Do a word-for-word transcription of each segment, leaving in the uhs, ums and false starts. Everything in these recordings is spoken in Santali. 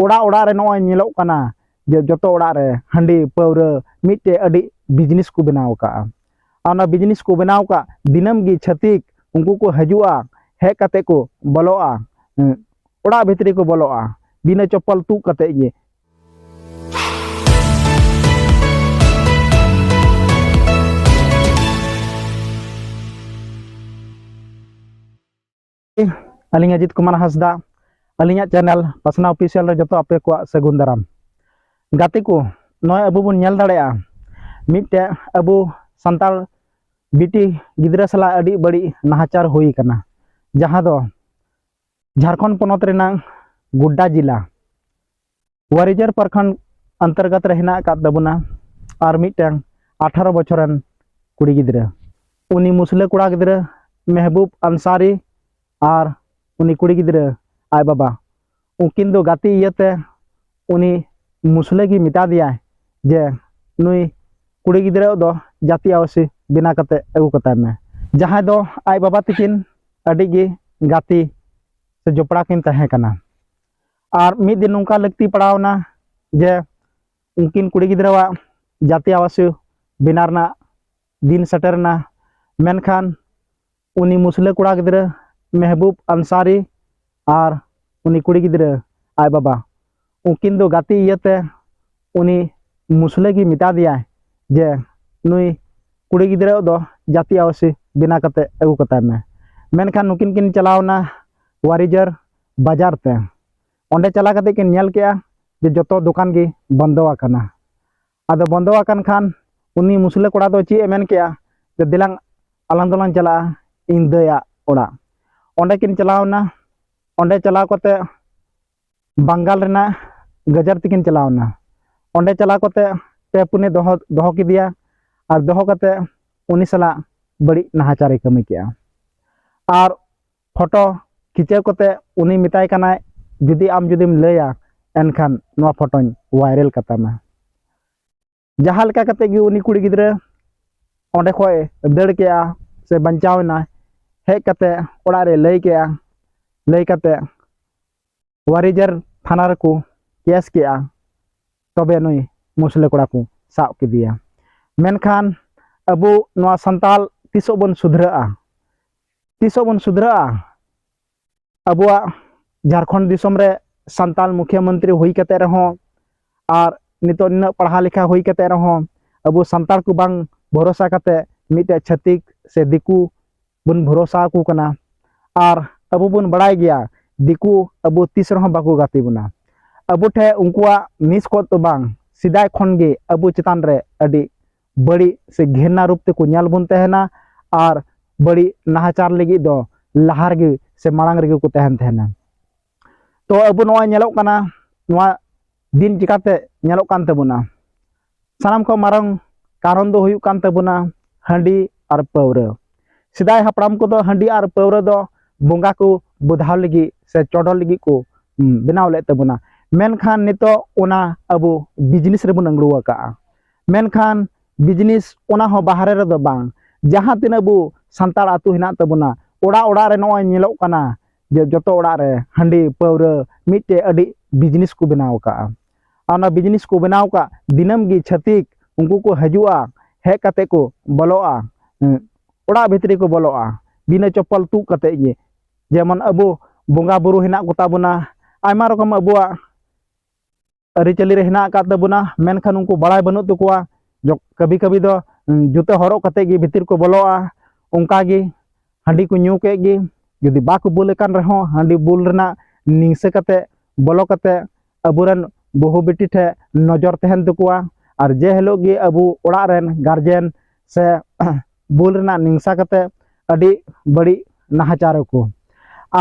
ᱚᱲᱟᱜ ᱚᱲᱟᱜ ᱨᱮ ᱱᱚᱜᱼᱚᱭ ᱧᱮᱞᱚᱜ ᱠᱟᱱᱟ ᱡᱮ ᱡᱚᱛᱚ ᱚᱲᱟᱜ ᱨᱮ ᱦᱟᱺᱰᱤ ᱯᱟᱹᱣᱨᱟᱹ ᱢᱤᱫᱴᱮᱡ ᱟᱹᱰᱤ ᱵᱤᱡᱽᱱᱮᱥ ᱠᱚ ᱵᱮᱱᱟᱣ ᱟᱠᱟᱫᱼᱟ᱾ ᱟᱨ ᱚᱱᱟ ᱵᱤᱡᱽᱱᱮᱥ ᱠᱚ ᱵᱮᱱᱟᱣ ᱟᱠᱟᱫ ᱫᱤᱱᱟᱹᱢ ᱜᱮ ᱪᱷᱟᱹᱛᱤᱠ ᱩᱱᱠᱩ ᱠᱚ ᱦᱤᱡᱩᱜᱼᱟ, ᱦᱮᱡ ᱠᱟᱛᱮ ᱠᱚ ᱵᱚᱞᱚᱜᱼᱟ, ᱦᱮᱸ, ᱚᱲᱟᱜ ᱵᱷᱤᱛᱨᱤ ᱠᱚ ᱵᱚᱞᱚᱜᱼᱟ ᱵᱤᱱᱟᱹ ᱪᱚᱯᱯᱚᱞ ᱛᱩᱫ ᱠᱟᱛᱮ ᱜᱮ᱾ ᱟᱹᱞᱤᱧ ᱚᱡᱤᱛ ᱠᱩᱢᱟᱨ ᱦᱟᱸᱥᱫᱟ, ᱟᱹᱞᱤᱧᱟᱜ ᱪᱮᱱᱮᱞ ᱯᱟᱥᱱᱟᱣ ᱚᱯᱷᱤᱥᱤᱭᱟᱞ ᱨᱮ ᱡᱚᱛᱚ ᱟᱯᱮ ᱠᱚᱣᱟᱜ ᱥᱟᱹᱜᱩᱱ ᱫᱟᱨᱟᱢ᱾ ᱜᱟᱛᱮ ᱠᱚ, ᱱᱚᱜᱼᱚᱭ ᱟᱵᱚ ᱵᱚᱱ ᱧᱮᱞ ᱫᱟᱲᱮᱭᱟᱜᱼᱟ, ᱢᱤᱫᱴᱮᱡ ᱟᱵᱚ ᱥᱟᱱᱛᱟᱲ ᱵᱤᱴᱤ ᱜᱤᱫᱽᱨᱟᱹ ᱥᱟᱞᱟᱜ ᱟᱹᱰᱤ ᱵᱟᱹᱲᱤᱡ ᱱᱟᱦᱟᱪᱟᱨ ᱦᱩᱭ ᱟᱠᱟᱱᱟ, ᱡᱟᱦᱟᱸ ᱫᱚ ᱡᱷᱟᱲᱠᱷᱚᱸᱰ ᱯᱚᱱᱚᱛ ᱨᱮᱱᱟᱜ ᱜᱳᱰᱰᱟ ᱡᱮᱞᱟ ᱣᱟᱨᱤᱡᱟᱨ ᱯᱨᱚᱠᱷᱚᱸᱰ ᱚᱱᱛᱚᱨᱜᱚᱛ ᱨᱮ ᱦᱮᱱᱟᱜ ᱟᱠᱟᱫ ᱛᱟᱵᱚᱱᱟ᱾ ᱟᱨ ᱢᱤᱫᱴᱟᱝ ᱟᱴᱷᱟᱨᱚ ᱵᱚᱪᱷᱚᱨ ᱨᱮᱱ ᱠᱩᱲᱤ ᱜᱤᱫᱽᱨᱟᱹ, ᱩᱱᱤ ᱢᱩᱥᱞᱟᱹ ᱠᱚᱲᱟ ᱜᱤᱫᱽᱨᱟᱹ ᱢᱮᱦᱵᱩᱵ ᱟᱱᱥᱟᱨᱤ ᱟᱨ ᱩᱱᱤ ᱠᱩᱲᱤ ᱜᱤᱫᱽᱨᱟᱹ ᱟᱡ ᱵᱟᱵᱟ, ᱩᱱᱠᱤᱱ ᱫᱚ ᱜᱟᱛᱮ ᱤᱭᱟᱹᱛᱮ ᱩᱱᱤ ᱢᱩᱥᱞᱟᱹ ᱜᱮ ᱢᱮᱛᱟ ᱫᱮᱭᱟᱭ ᱡᱮ ᱱᱩᱭ ᱠᱩᱲᱤ ᱜᱤᱫᱽᱨᱟᱹ ᱫᱚ ᱡᱟᱹᱛᱤ ᱟᱹᱣᱥᱤ ᱵᱮᱱᱟᱣ ᱠᱟᱛᱮ ᱟᱹᱜᱩ ᱠᱟᱛᱟᱭ ᱢᱮ, ᱡᱟᱦᱟᱸᱭ ᱫᱚ ᱟᱡ ᱵᱟᱵᱟ ᱛᱟᱹᱠᱤᱱ ᱟᱹᱰᱤ ᱜᱮ ᱜᱟᱛᱮ ᱥᱮ ᱡᱚᱯᱲᱟᱣ ᱠᱤᱱ ᱛᱟᱦᱮᱸ ᱠᱟᱱᱟ᱾ ᱟᱨ ᱢᱤᱫ ᱫᱤᱱ ᱱᱚᱝᱠᱟ ᱞᱟᱹᱠᱛᱤ ᱯᱟᱲᱟᱣ ᱮᱱᱟ ᱡᱮ ᱩᱱᱠᱤᱱ ᱠᱩᱲᱤ ᱜᱤᱫᱽᱨᱟᱹᱣᱟᱜ ᱡᱟᱹᱛᱤ ᱟᱵᱟᱥᱤ ᱵᱮᱱᱟᱣ ᱨᱮᱱᱟᱜ ᱫᱤᱱ ᱥᱮᱴᱮᱨ ᱮᱱᱟ᱾ ᱢᱮᱱᱠᱷᱟᱱ ᱩᱱᱤ ᱢᱩᱥᱞᱟᱹ ᱠᱚᱲᱟ ᱜᱤᱫᱽᱨᱟᱹ ᱢᱮᱦᱵᱩᱵ ᱟᱱᱥᱟᱨᱤ ᱟᱨ ᱩᱱᱤ ᱠᱩᱲᱤ ᱜᱤᱫᱽᱨᱟᱹ ᱟᱡ ᱵᱟᱵᱟ, ᱩᱱᱠᱤᱱ ᱫᱚ ᱜᱟᱛᱮ ᱤᱭᱟᱹᱛᱮ ᱩᱱᱤ ᱢᱩᱥᱞᱟᱹ ᱜᱮ ᱢᱮᱛᱟ ᱫᱮᱭᱟᱭ ᱡᱮ ᱱᱩᱭ ᱠᱩᱲᱤ ᱜᱤᱫᱽᱨᱟᱹ ᱫᱚ ᱡᱟᱹᱛᱤ ᱟᱵᱟᱥᱤ ᱵᱮᱱᱟᱣ ᱠᱟᱛᱮ ᱟᱹᱜᱩ ᱠᱟᱛᱟᱭ ᱢᱮ᱾ ᱢᱮᱱᱠᱷᱟᱱ ᱱᱩᱠᱤᱱ ᱠᱤᱱ ᱪᱟᱞᱟᱣ ᱮᱱᱟ ᱣᱟᱨᱤᱡᱟᱨ ᱵᱟᱡᱟᱨ ᱛᱮ᱾ ᱚᱸᱰᱮ ᱪᱟᱞᱟᱣ ᱠᱟᱛᱮ ᱠᱤᱱ ᱧᱮᱞ ᱠᱮᱜᱼᱟ ᱡᱮ ᱡᱚᱛᱚ ᱫᱚᱠᱟᱱ ᱜᱮ ᱵᱚᱱᱫᱚ ᱟᱠᱟᱱᱟ᱾ ᱟᱫᱚ ᱵᱚᱱᱫᱚ ᱟᱠᱟᱱ ᱠᱷᱟᱱ ᱩᱱᱤ ᱢᱩᱥᱞᱟᱹ ᱠᱚᱲᱟ ᱫᱚ ᱪᱮᱫ ᱮ ᱢᱮᱱ ᱠᱮᱜᱼᱟ ᱡᱮ ᱫᱮᱞᱟᱝ ᱟᱞᱟᱝ ᱫᱚᱞᱟᱝ ᱪᱟᱞᱟᱜᱼᱟ ᱤᱧ ᱫᱟᱹᱭᱟᱜ ᱚᱲᱟᱜ᱾ ᱚᱸᱰᱮ ᱠᱤᱱ ᱪᱟᱞᱟᱣ ᱮᱱᱟ᱾ ᱚᱸᱰᱮ ᱪᱟᱞᱟᱣ ᱠᱟᱛᱮ ᱵᱟᱝᱜᱟᱞ ᱨᱮᱱᱟᱜ ᱜᱟᱡᱟᱲ ᱛᱮᱠᱤᱱ ᱪᱟᱞᱟᱣ ᱮᱱᱟ᱾ ᱚᱸᱰᱮ ᱪᱟᱞᱟᱣ ᱠᱟᱛᱮ ᱯᱮ ᱯᱩᱱᱮ ᱫᱚᱦᱚ ᱫᱚᱦᱚ ᱠᱮᱫᱮᱭᱟ᱾ ᱟᱨ ᱫᱚᱦᱚ ᱠᱟᱛᱮ ᱩᱱᱤ ᱥᱟᱞᱟᱜ ᱵᱟᱹᱲᱤᱡ ᱱᱟᱦᱟᱪᱟᱨᱮ ᱠᱟᱹᱢᱤ ᱠᱮᱜᱼᱟ᱾ ᱟᱨ ᱯᱷᱳᱴᱳ ᱠᱷᱤᱪᱟᱹᱣ ᱠᱟᱛᱮ ᱩᱱᱤ ᱢᱮᱛᱟᱭ ᱠᱟᱱᱟᱭ, ᱡᱩᱫᱤ ᱟᱢ ᱡᱩᱫᱤᱢ ᱞᱟᱹᱭᱟ ᱮᱱᱠᱷᱟᱱ ᱱᱚᱣᱟ ᱯᱷᱳᱴᱳᱧ ᱵᱷᱟᱭᱨᱟᱞ ᱠᱟᱛᱟᱢᱟ᱾ ᱡᱟᱦᱟᱸ ᱞᱮᱠᱟ ᱠᱟᱛᱮ ᱜᱮ ᱩᱱᱤ ᱠᱩᱲᱤ ᱜᱤᱫᱽᱨᱟᱹ ᱚᱸᱰᱮ ᱠᱷᱚᱡ ᱫᱟᱹᱲ ᱠᱮᱜᱼᱟ ᱥᱮ ᱵᱟᱧᱪᱟᱣ ᱮᱱᱟ᱾ ᱦᱮᱡ ᱠᱟᱛᱮ ᱚᱲᱟᱜ ᱨᱮ ᱞᱟᱹᱭ ᱠᱮᱜᱼᱟ᱾ ᱞᱟᱹᱭ ᱠᱟᱛᱮ ᱣᱟᱨᱤᱡᱟᱨ ᱛᱷᱟᱱᱟ ᱨᱮᱠᱚ ᱠᱮᱥ ᱠᱮᱜᱼᱟ, ᱛᱚᱵᱮ ᱱᱩᱭ ᱢᱩᱥᱞᱟᱹ ᱠᱚᱲᱟ ᱠᱚ ᱥᱟᱵ ᱠᱮᱫᱮᱭᱟ᱾ ᱢᱮᱱᱠᱷᱟᱱ ᱟᱵᱚ ᱱᱚᱣᱟ ᱥᱟᱱᱛᱟᱲ ᱛᱤᱥᱚᱜ ᱵᱚᱱ ᱥᱩᱫᱷᱨᱟᱹᱜᱼᱟ? ᱛᱤᱥᱚᱜ ᱵᱚᱱ ᱥᱩᱫᱷᱨᱟᱹᱜᱼᱟ? ᱟᱵᱚᱣᱟᱜ ᱡᱷᱟᱲᱠᱷᱚᱸᱰ ᱫᱤᱥᱚᱢ ᱨᱮ ᱥᱟᱱᱛᱟᱲ ᱢᱩᱠᱷᱤᱭᱟᱹ ᱢᱚᱱᱛᱨᱤ ᱦᱩᱭ ᱠᱟᱛᱮ ᱨᱮᱦᱚᱸ, ᱟᱨ ᱱᱤᱛᱚᱜ ᱱᱤᱱᱟᱹᱜ ᱯᱟᱲᱦᱟᱣ ᱞᱮᱠᱷᱟ ᱦᱩᱭ ᱠᱟᱛᱮ ᱨᱮᱦᱚᱸ, ᱟᱵᱚ ᱥᱟᱱᱛᱟᱲ ᱠᱚ ᱵᱟᱝ ᱵᱷᱚᱨᱚᱥᱟ ᱠᱟᱛᱮ ᱢᱤᱫᱴᱮᱡ ᱪᱷᱟᱹᱛᱤᱠ ᱥᱮ ᱫᱤᱠᱩ ᱵᱚᱱ ᱵᱷᱚᱨᱚᱥᱟ ᱟᱠᱚ ᱠᱟᱱᱟ᱾ ᱟᱨ ᱟᱵᱚ ᱵᱚᱱ ᱵᱟᱲᱟᱭ ᱜᱮᱭᱟ, ᱫᱤᱠᱩ ᱟᱵᱚ ᱛᱤᱥ ᱨᱮᱦᱚᱸ ᱵᱟᱠᱚ ᱜᱟᱛᱮ ᱵᱚᱱᱟ᱾ ᱟᱵᱚ ᱴᱷᱮᱱ ᱩᱱᱠᱩᱣᱟᱜ ᱢᱤᱥ ᱠᱚ ᱫᱚ ᱵᱟᱝ, ᱥᱮᱫᱟᱭ ᱠᱷᱚᱱ ᱜᱮ ᱟᱵᱚ ᱪᱮᱛᱟᱱ ᱨᱮ ᱟᱹᱰᱤ ᱵᱟᱹᱲᱤᱡ ᱥᱮ ᱜᱷᱮᱱᱱᱟ ᱨᱩᱯ ᱛᱮᱠᱚ ᱧᱮᱞ ᱵᱚᱱ ᱛᱟᱦᱮᱱᱟ, ᱟᱨ ᱵᱟᱹᱲᱤᱡ ᱱᱟᱦᱟᱪᱟᱨ ᱞᱟᱹᱜᱤᱫ ᱫᱚ ᱞᱟᱦᱟ ᱨᱮᱜᱮ ᱥᱮ ᱢᱟᱲᱟᱝ ᱨᱮᱜᱮ ᱠᱚ ᱛᱟᱦᱮᱱ ᱛᱟᱦᱮᱱᱟ᱾ ᱛᱚ ᱟᱵᱚ ᱱᱚᱜᱼᱚᱭ ᱧᱮᱞᱚᱜ ᱠᱟᱱᱟ, ᱱᱚᱣᱟ ᱫᱤᱱ ᱪᱤᱠᱟᱛᱮ ᱧᱮᱞᱚᱜ ᱠᱟᱱ ᱛᱟᱵᱚᱱᱟ? ᱥᱟᱱᱟᱢ ᱠᱷᱚᱱ ᱢᱟᱨᱟᱝ ᱠᱟᱨᱚᱱ ᱫᱚ ᱦᱩᱭᱩᱜ ᱠᱟᱱ ᱛᱟᱵᱚᱱᱟ ᱦᱟᱺᱰᱤ ᱟᱨ ᱯᱟᱹᱣᱨᱟᱹ᱾ ᱥᱮᱫᱟᱭ ᱦᱟᱯᱲᱟᱢ ᱠᱚᱫᱚ ᱦᱟᱺᱰᱤ ᱟᱨ ᱯᱟᱹᱣᱨᱟᱹ ᱫᱚ ᱵᱚᱸᱜᱟ ᱠᱚ ᱵᱚᱫᱷᱟᱣ ᱞᱟᱹᱜᱤᱫ ᱥᱮ ᱪᱚᱰᱚᱨ ᱞᱟᱹᱜᱤᱫ ᱠᱚ, ᱩᱢ, ᱵᱮᱱᱟᱣ ᱞᱮᱫ ᱛᱟᱵᱚᱱᱟ᱾ ᱢᱮᱱᱠᱷᱟᱱ ᱱᱤᱛᱚᱜ ᱚᱱᱟ ᱟᱵᱚ ᱵᱤᱡᱽᱱᱮᱥ ᱨᱮᱵᱚᱱ ᱟᱹᱜᱩ ᱟᱠᱟᱫᱼᱟ᱾ ᱢᱮᱱᱠᱷᱟᱱ ᱵᱤᱡᱽᱱᱮᱥ ᱚᱱᱟ ᱦᱚᱸ ᱵᱟᱦᱨᱮ ᱨᱮᱫᱚ ᱵᱟᱝ, ᱡᱟᱦᱟᱸ ᱛᱤᱱᱟᱹᱜ ᱟᱵᱚ ᱥᱟᱱᱛᱟᱲ ᱟᱹᱛᱩ ᱦᱮᱱᱟᱜ ᱛᱟᱵᱚᱱᱟ, ᱚᱲᱟᱜ ᱚᱲᱟᱜ ᱨᱮ ᱱᱚᱜᱼᱚᱭ ᱧᱮᱞᱚᱜ ᱠᱟᱱᱟ ᱡᱮ ᱡᱚᱛᱚ ᱚᱲᱟᱜ ᱨᱮ ᱦᱟᱺᱰᱤ ᱯᱟᱹᱣᱨᱟᱹ ᱢᱤᱫᱴᱮᱡ ᱟᱹᱰᱤ ᱵᱤᱡᱽᱱᱮᱥ ᱠᱚ ᱵᱮᱱᱟᱣ ᱟᱠᱟᱫᱼᱟ᱾ ᱟᱨ ᱚᱱᱟ ᱵᱤᱡᱽᱱᱮᱥ ᱠᱚ ᱵᱮᱱᱟᱣ ᱟᱠᱟᱫ, ᱫᱤᱱᱟᱹᱢ ᱜᱮ ᱪᱷᱟᱹᱛᱤᱠ ᱩᱱᱠᱩ ᱠᱚ ᱦᱤᱡᱩᱜᱼᱟ, ᱦᱮᱡ ᱠᱟᱛᱮ ᱠᱚ ᱵᱚᱞᱚᱜᱼᱟ, ᱦᱮᱸ, ᱚᱲᱟᱜ ᱵᱷᱤᱛᱨᱤ ᱠᱚ ᱵᱚᱞᱚᱜᱼᱟ ᱵᱤᱱᱟᱹ ᱪᱚᱯᱯᱚᱞ ᱛᱩᱫ ᱠᱟᱛᱮ ᱜᱮ᱾ ᱡᱮᱢᱚᱱ ᱟᱵᱚ ᱵᱚᱸᱜᱟ ᱵᱩᱨᱩ ᱦᱮᱱᱟᱜ ᱠᱚᱛᱟ ᱵᱚᱱᱟ, ᱟᱭᱢᱟ ᱨᱚᱠᱚᱢ ᱟᱵᱚᱣᱟᱜ ᱟᱹᱨᱤᱪᱟᱹᱞᱤ ᱨᱮ ᱦᱮᱱᱟᱜ ᱟᱠᱟᱫ ᱛᱟᱵᱚᱱᱟ, ᱢᱮᱱᱠᱷᱟᱱ ᱩᱱᱠᱩ ᱵᱟᱲᱟᱭ ᱵᱟᱹᱱᱩᱜ ᱛᱟᱠᱚᱣᱟ᱾ ᱡᱚ-, ᱠᱟᱹᱵᱷᱤ ᱠᱟᱹᱵᱷᱤ ᱫᱚ, ᱩᱸ, ᱡᱩᱛᱟᱹ ᱦᱚᱨᱚᱜ ᱠᱟᱛᱮ ᱜᱮ ᱵᱷᱤᱛᱤᱨ ᱠᱚ ᱵᱚᱞᱚᱜᱼᱟ᱾ ᱚᱱᱠᱟ ᱜᱮ ᱦᱟᱺᱰᱤ ᱠᱚ ᱧᱩ ᱠᱮᱫ ᱜᱮ, ᱡᱩᱫᱤ ᱵᱟᱠᱚ ᱵᱩᱞ ᱟᱠᱟᱱ ᱨᱮᱦᱚᱸ, ᱦᱟᱺᱰᱤ ᱵᱩᱞ ᱨᱮᱱᱟᱜ ᱱᱤᱝᱥᱟᱹ ᱠᱟᱛᱮ ᱵᱚᱞᱚ ᱠᱟᱛᱮ ᱟᱵᱚᱨᱮᱱ ᱵᱟᱹᱦᱩ ᱵᱤᱴᱤ ᱴᱷᱮᱱ ᱱᱚᱡᱚᱨ ᱛᱟᱦᱮᱱ ᱛᱟᱠᱚᱣᱟ᱾ ᱟᱨ ᱡᱮ ᱦᱤᱞᱳᱜ ᱜᱮ ᱟᱵᱚ ᱚᱲᱟᱜ ᱨᱮᱱ ᱜᱟᱨᱡᱮᱱ ᱥᱮ ᱵᱩᱞ ᱨᱮᱱᱟᱜ ᱱᱤᱝᱥᱟ ᱠᱟᱛᱮ ᱟᱹᱰᱤ ᱵᱟᱹᱲᱤᱡ ᱱᱟᱦᱟᱪᱟᱨ ᱟᱠᱚ᱾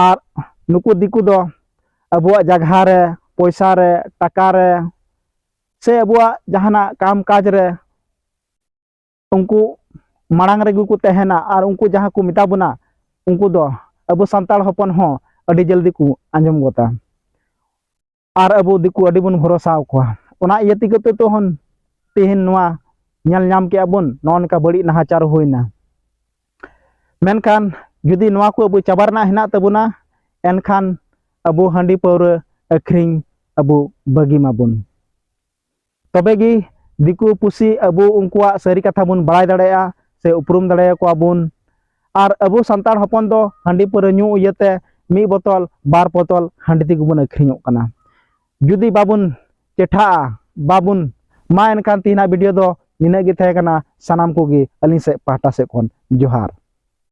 ᱟᱨ ᱱᱩᱠᱩ ᱫᱤᱠᱩ ᱫᱚ ᱟᱵᱚᱣᱟᱜ ᱡᱟᱜᱟ ᱨᱮ, ᱯᱚᱭᱥᱟ ᱨᱮ, ᱴᱟᱠᱟ ᱨᱮ, ᱥᱮ ᱟᱵᱚᱣᱟᱜ ᱡᱟᱦᱟᱱᱟᱜ ᱠᱟᱢ ᱠᱟᱡᱽ ᱨᱮ ᱩᱱᱠᱩ ᱢᱟᱲᱟᱝ ᱨᱮᱜᱮ ᱠᱚ ᱛᱟᱦᱮᱱᱟ᱾ ᱟᱨ ᱩᱱᱠᱩ ᱡᱟᱦᱟᱸ ᱠᱚ ᱢᱮᱛᱟ ᱵᱚᱱᱟ, ᱩᱱᱠᱩ ᱫᱚ ᱟᱵᱚ ᱥᱟᱱᱛᱟᱲ ᱦᱚᱯᱚᱱ ᱦᱚᱸ ᱟᱹᱰᱤ ᱡᱚᱞᱫᱤ ᱠᱚ ᱟᱸᱡᱚᱢ ᱜᱚᱫᱟ᱾ ᱟᱨ ᱟᱵᱚ ᱫᱤᱠᱩ ᱟᱹᱰᱤ ᱵᱚᱱ ᱵᱷᱚᱨᱚᱥᱟ ᱟᱠᱚᱣᱟ᱾ ᱚᱱᱟ ᱤᱭᱟᱹ ᱛᱮᱜᱮ ᱛᱚ ᱛᱚᱦᱚᱱ ᱛᱮᱦᱮᱧ ᱱᱚᱣᱟ ᱧᱮᱞ ᱧᱟᱢ ᱠᱮᱜᱼᱟ ᱵᱚᱱ, ᱱᱚᱜᱼᱚ ᱱᱚᱝᱠᱟ ᱵᱟᱹᱲᱤᱡ ᱱᱟᱦᱟᱪᱟᱨ ᱦᱩᱭᱱᱟ᱾ ᱢᱮᱱᱠᱷᱟᱱ ᱡᱩᱫᱤ ᱱᱚᱣᱟ ᱠᱚ ᱟᱵᱚ ᱪᱟᱵᱟ ᱨᱮᱱᱟᱜ ᱦᱮᱱᱟᱜ ᱛᱟᱵᱚᱱᱟ, ᱮᱱᱠᱷᱟᱱ ᱟᱵᱚ ᱦᱟᱺᱰᱤ ᱯᱟᱹᱣᱨᱟᱹ ᱟᱹᱠᱷᱨᱤᱧ ᱟᱵᱚ ᱵᱟᱹᱜᱤ ᱢᱟᱵᱚᱱ᱾ ᱛᱚᱵᱮ ᱜᱮ ᱫᱤᱠᱩ ᱯᱩᱥᱤ ᱟᱵᱚ ᱩᱱᱠᱩᱣᱟᱜ ᱥᱟᱹᱨᱤ ᱠᱟᱛᱷᱟ ᱵᱚᱱ ᱵᱟᱲᱟᱭ ᱫᱟᱲᱮᱭᱟᱜᱼᱟ ᱥᱮ ᱩᱯᱨᱩᱢ ᱫᱟᱲᱮᱭᱟᱠᱚᱣᱟ ᱵᱚᱱ᱾ ᱟᱨ ᱟᱵᱚ ᱥᱟᱱᱛᱟᱲ ᱦᱚᱯᱚᱱ ᱫᱚ ᱦᱟᱺᱰᱤ ᱯᱟᱹᱣᱨᱟᱹ ᱧᱩ ᱤᱭᱟᱹᱛᱮ ᱢᱤᱫ ᱵᱳᱛᱚᱞ ᱵᱟᱨ ᱵᱳᱛᱚᱞ ᱦᱟᱺᱰᱤ ᱛᱮᱜᱮ ᱵᱚᱱ ᱟᱹᱠᱷᱨᱤᱧᱚᱜ ᱠᱟᱱᱟ᱾ ᱡᱩᱫᱤ ᱵᱟᱵᱚᱱ ᱪᱮᱴᱷᱟᱜᱼᱟ, ᱵᱟᱵᱚᱱ, ᱢᱟ ᱮᱱᱠᱷᱟᱱ ᱛᱮᱦᱮᱧᱟᱜ video ᱫᱚ ᱱᱤᱱᱟᱹᱜ ᱜᱮ ᱛᱟᱦᱮᱸ ᱠᱟᱱᱟ᱾ ᱥᱟᱱᱟᱢ ᱠᱚᱜᱮ ᱟᱹᱞᱤᱧ ᱥᱮᱫ ᱯᱟᱦᱴᱟ ᱥᱮᱫ ᱠᱷᱚᱱ ᱡᱚᱦᱟᱨ᱾